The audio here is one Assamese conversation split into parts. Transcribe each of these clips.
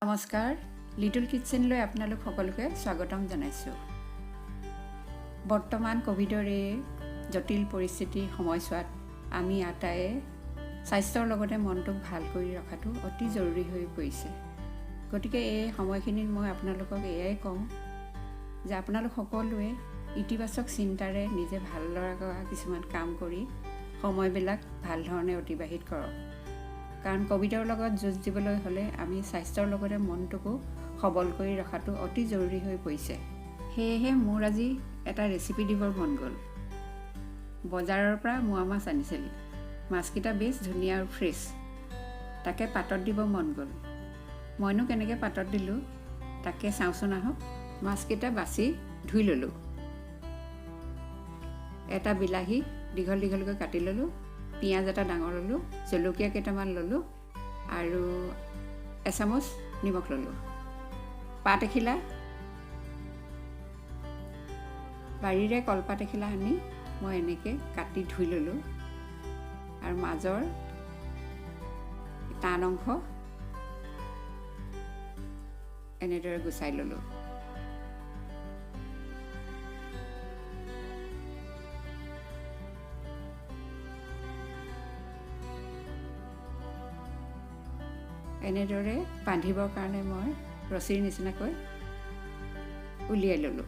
নমস্কাৰ, লিটল কিটচেনলৈ আপোনালোক সকলোকে স্বাগতম জনাইছোঁ। বৰ্তমান ক'ভিডৰ এই জটিল পৰিস্থিতিৰ সময়ছোৱাত আমি আটাইয়ে স্বাস্থ্যৰ লগতে মনটোক ভাল কৰি ৰখাটো অতি জৰুৰী হৈ পৰিছে। গতিকে এই সময়খিনিত মই আপোনালোকক এয়াই কওঁ যে আপোনালোক সকলোৱে ইতিবাচক চিন্তাৰে নিজে ভাল লগা কিছুমান কাম কৰি সময়বিলাক ভাল ধৰণে অতিবাহিত কৰক। কাৰণ ক'ভিডৰ লগত যুঁজ দিবলৈ হ'লে আমি স্বাস্থ্যৰ লগতে মনটোকো সবল কৰি ৰখাটো অতি জৰুৰী হৈ পৰিছে। সেয়েহে মোৰ আজি এটা ৰেচিপি দিবৰ মন গ'ল। বজাৰৰ পৰা মোৱা মাছ আনিছিল। মাছকেইটা বেছ ধুনীয়া আৰু ফ্ৰেছ, তাকে পাতত দিব মন গ'ল। মইনো কেনেকৈ পাতত দিলোঁ তাকে চাওঁচোন আহক। মাছকেইটা বাছি ধুই ল'লোঁ। এটা বিলাহী দীঘল দীঘলকৈ কাটি ল'লোঁ, পিঁয়াজ এটা ডাঙৰ ল'লোঁ, জলকীয়া কেইটামান ল'লোঁ আৰু এচামুচ নিমখ ল'লোঁ। পাত এখিলা, বাৰীৰে কলপাত এখিলা আনি মই এনেকৈ কাটি ধুই ল'লোঁ আৰু মাজৰ টান অংশ এনেদৰে গুচাই ল'লোঁ। এনেদৰে বান্ধিবৰ কাৰণে মই ৰছীৰ নিচিনাকৈ উলিয়াই ল'লোঁ।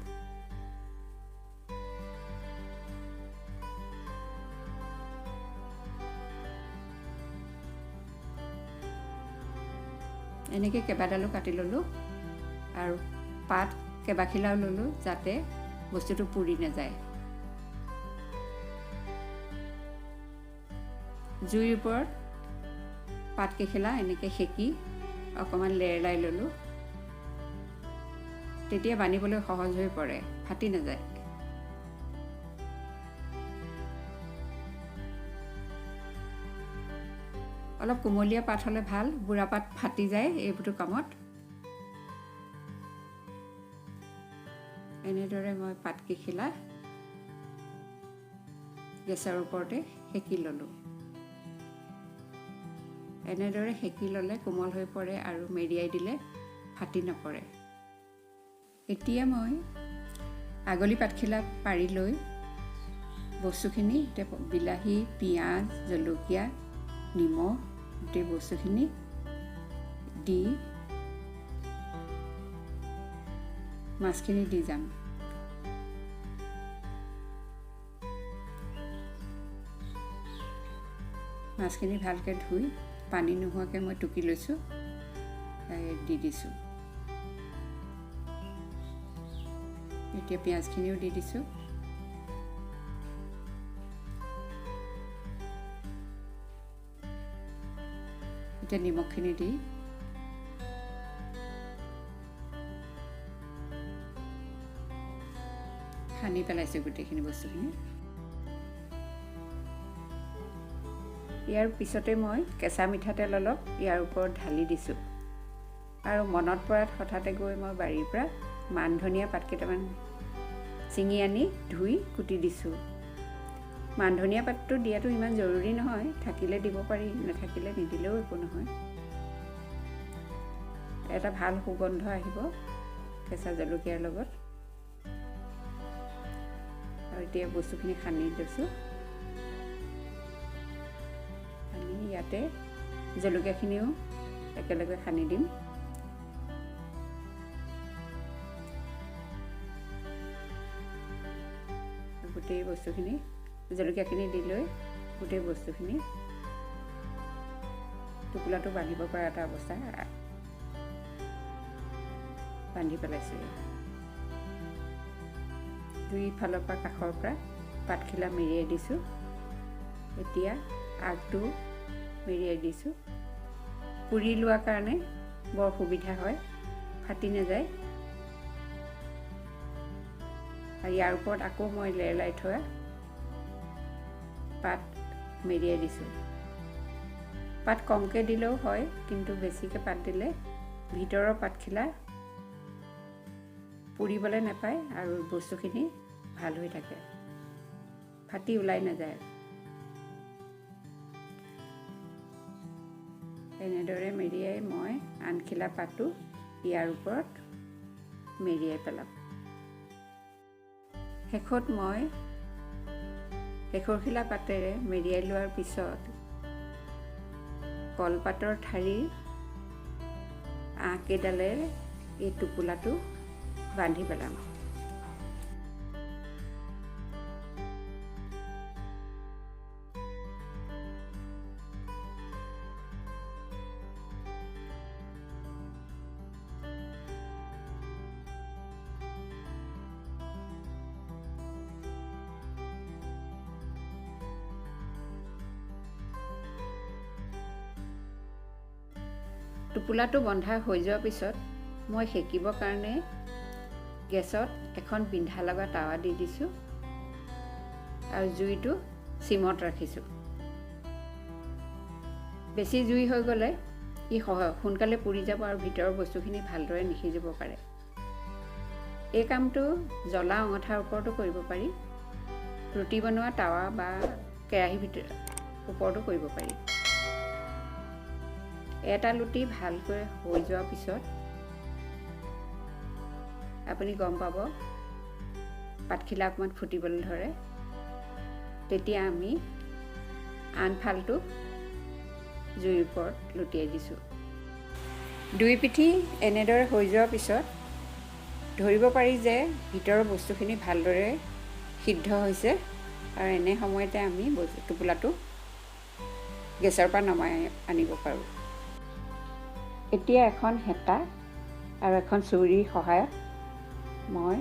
এনেকৈ কেইবাডালো কাটি ল'লোঁ আৰু পাত কেইবাখিলাও ল'লোঁ যাতে বস্তুটো পুৰি নাযায়। জুইৰ ওপৰত পাতকেইখিলা এনেকৈ সেকি অকণমান লেৰলাই ল'লোঁ, তেতিয়া বান্ধিবলৈ সহজ হৈ পৰে, ফাটি নাযায়। অলপ কুমলীয়া পাত হ'লে ভাল, বুঢ়া পাত ফাটি যায় এইবোৰ কামত। এনেদৰে মই পাতকেইখিলা গেছৰ ওপৰতে সেকি ল'লোঁ। এনেদৰে সেকি ল'লে কোমল হৈ পৰে আৰু মেৰিয়াই দিলে ফাটি নপৰে। এতিয়া মই আগলি পাতখিলা পাৰি লৈ বস্তুখিনি, এতিয়া বিলাহী, পিঁয়াজ, জলকীয়া, নিমখ গোটেই বস্তুখিনি দি মাছখিনি দি যাম। মাছখিনি ভালকৈ ধুই পানী নোহোৱাকৈ মই টুকি লৈছোঁ, দি দিছোঁ। এতিয়া পিঁয়াজখিনিও দি দিছোঁ। এতিয়া নিমখখিনি দি সানি পেলাইছোঁ গোটেইখিনি বস্তুখিনি। ইয়াৰ পিছতে মই কেঁচা মিঠাতেল অলপ ইয়াৰ ওপৰত ঢালি দিছোঁ। আৰু মনত পৰাত হঠাতে গৈ মই বাৰীৰ পৰা মান ধনিয়া পাত কেইটামান ছিঙি আনি ধুই কুটি দিছোঁ। মান ধনিয়া পাতটো দিয়াটো ইমান জৰুৰী নহয়, থাকিলে দিব পাৰি, নাথাকিলে নিদিলেও একো নহয়। এটা ভাল সুগন্ধ আহিব কেঁচা জলকীয়াৰ লগত। আৰু এতিয়া বস্তুখিনি সানি লৈছোঁ। সানি ইয়াতে জলকীয়াখিনিও একেলগে সানি দিম। গোটেই বস্তুখিনি জলকীয়াখিনি দি লৈ গোটেই বস্তুখিনি টোপোলাটো বান্ধিব পৰা এটা অৱস্থা বান্ধি পেলাইছোঁ। দুইফালৰ পৰা কাষৰ পৰা পাতখিলা মেৰিয়াই দিছোঁ। এতিয়া আগটো মেৰিয়াই দিছোঁ। পুৰি লোৱাৰ কাৰণে বৰ সুবিধা হয়, ফাটি নাযায়। আৰু ইয়াৰ ওপৰত আকৌ মই লেৰলাই থোৱা পাত মেৰিয়াই দিছোঁ। পাত কমকৈ দিলেও হয়, কিন্তু বেছিকৈ পাত দিলে ভিতৰৰ পাতখিলা পুৰিবলৈ নাপায় আৰু বস্তুখিনি ভাল হৈ থাকে, ফাটি ওলাই নাযায়। এনেদৰে মেৰিয়াই মই আনখিলা পাতো ইয়াৰ ওপৰত মেৰিয়াই পেলাম। শেষত মই শেষৰখিলা পাতেৰে মেৰিয়াই লোৱাৰ পিছত কলপাতৰ ঠাৰিৰ আঁহকেইডালেৰে এই টোপোলাটো বান্ধি পেলাম। টোপোলাটো বন্ধা হৈ যোৱাৰ পিছত মই সেকিবৰ কাৰণে গেছত এখন বিন্ধা লগা টাৱা দি দিছোঁ আৰু জুইটো চিমত ৰাখিছোঁ। বেছি জুই হৈ গ'লে ই সোনকালে পুৰি যাব আৰু ভিতৰৰ বস্তুখিনি ভালদৰে নিসিজিব পাৰে। এই কামটো জ্বলা অঙঠাৰ ওপৰতো কৰিব পাৰি, ৰুটি বনোৱা টাৱা বা কেৰাহীৰ ভিতৰত ওপৰতো কৰিব পাৰি। এটা লুটি ভালকৈ হৈ যোৱাৰ পিছত আপুনি গম পাব পাতখিলা অকণমান ফুটিবলৈ ধৰে। তেতিয়া আমি আনফালটো জুইৰ ওপৰত লুটিয়াই দিছোঁ। দুই পিঠি এনেদৰে হৈ যোৱাৰ পিছত ধৰিব পাৰি যে ভিতৰৰ বস্তুখিনি ভালদৰে সিদ্ধ হৈছে আৰু এনে সময়তে আমি টোপোলাটো গেছৰ পৰা নমাই আনিব পাৰোঁ। এতিয়া এখন হেতা আৰু এখন চুৰিৰ সহায়ত মই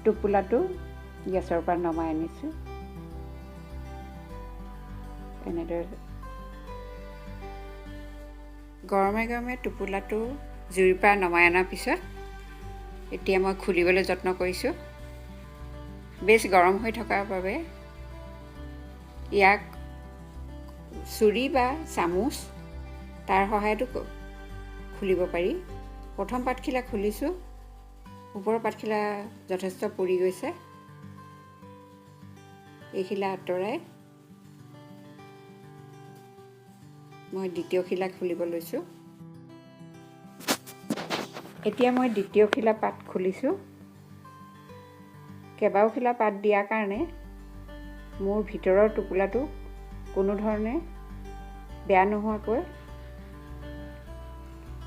টোপোলাটো গেছৰ পৰা নমাই আনিছোঁ। এনেদৰে গৰমে গৰমে টোপোলাটো জুইৰ পৰা নমাই অনাৰ পিছত এতিয়া মই খুলিবলৈ যত্ন কৰিছোঁ। বেছ গৰম হৈ থকাৰ বাবে ইয়াক চুৰি বা চামুচ তাৰ সহায়তো খুলিব পাৰি। প্ৰথম পাতখিলা খুলিছোঁ, ওপৰৰ পাতখিলা যথেষ্ট পুৰি গৈছে। এইখিলা আঁতৰাই মই দ্বিতীয় খিলা খুলিব লৈছোঁ। এতিয়া মই দ্বিতীয় খিলা পাত খুলিছোঁ। কেইবাও খিলা পাত দিয়াৰ কাৰণে মোৰ ভিতৰৰ টোপোলাটো কোনো ধৰণে বেয়া নোহোৱাকৈ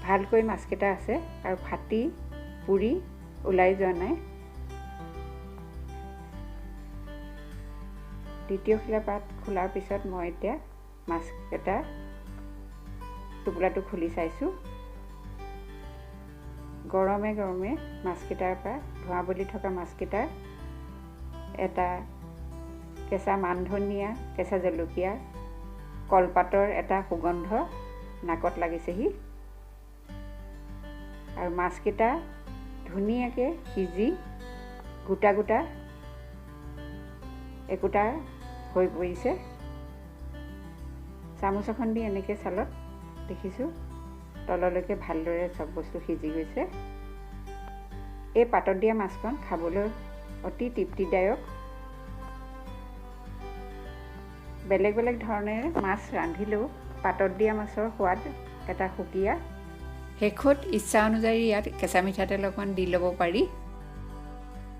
ভালকৈ মাছকেইটা আছে আৰু ফাটি পুৰি ওলাই যোৱা নাই। দ্বিতীয় খিলা পাত খোলাৰ পিছত মই এতিয়া মাছকেইটা টোপোলাটো খুলি চাইছোঁ। গৰমে গৰমে মাছকেইটাৰ পৰা ধোঁৱা বলি থকা মাছকেইটাৰ এটা কেঁচা মান ধনিয়া, কেঁচা জলকীয়া, কলপাতৰ এটা সুগন্ধ নাকত লাগিছেহি আৰু মাছকেইটা ধুনীয়াকৈ সিজি গোটা গোটা একোটা হৈ পৰিছে। চামুচ এখন দি এনেকৈ চালত দেখিছোঁ তললৈকে ভালদৰে চব বস্তু সিজি গৈছে। এই পাতত দিয়া মাছখন খাবলৈ অতি তৃপ্তিদায়ক। বেলেগ বেলেগ ধৰণেৰে মাছ ৰান্ধিলেও পাতত দিয়া মাছৰ সোৱাদ এটা সুকীয়া। শেষত ইচ্ছা অনুযায়ী ইয়াত কেঁচা মিঠাতেল অকণমান দি ল'ব পাৰি।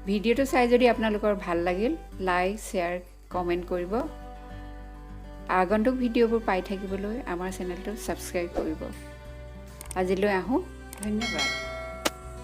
ভিডিঅ'টো চাই যদি আপোনালোকৰ ভাল লাগিল লাইক, শ্বেয়াৰ, কমেণ্ট কৰিব। আগন্তুক ভিডিঅ'বোৰ পাই থাকিবলৈ আমাৰ চেনেলটো ছাবস্ক্ৰাইব কৰিব। আজিলৈ আহোঁ, ধন্যবাদ।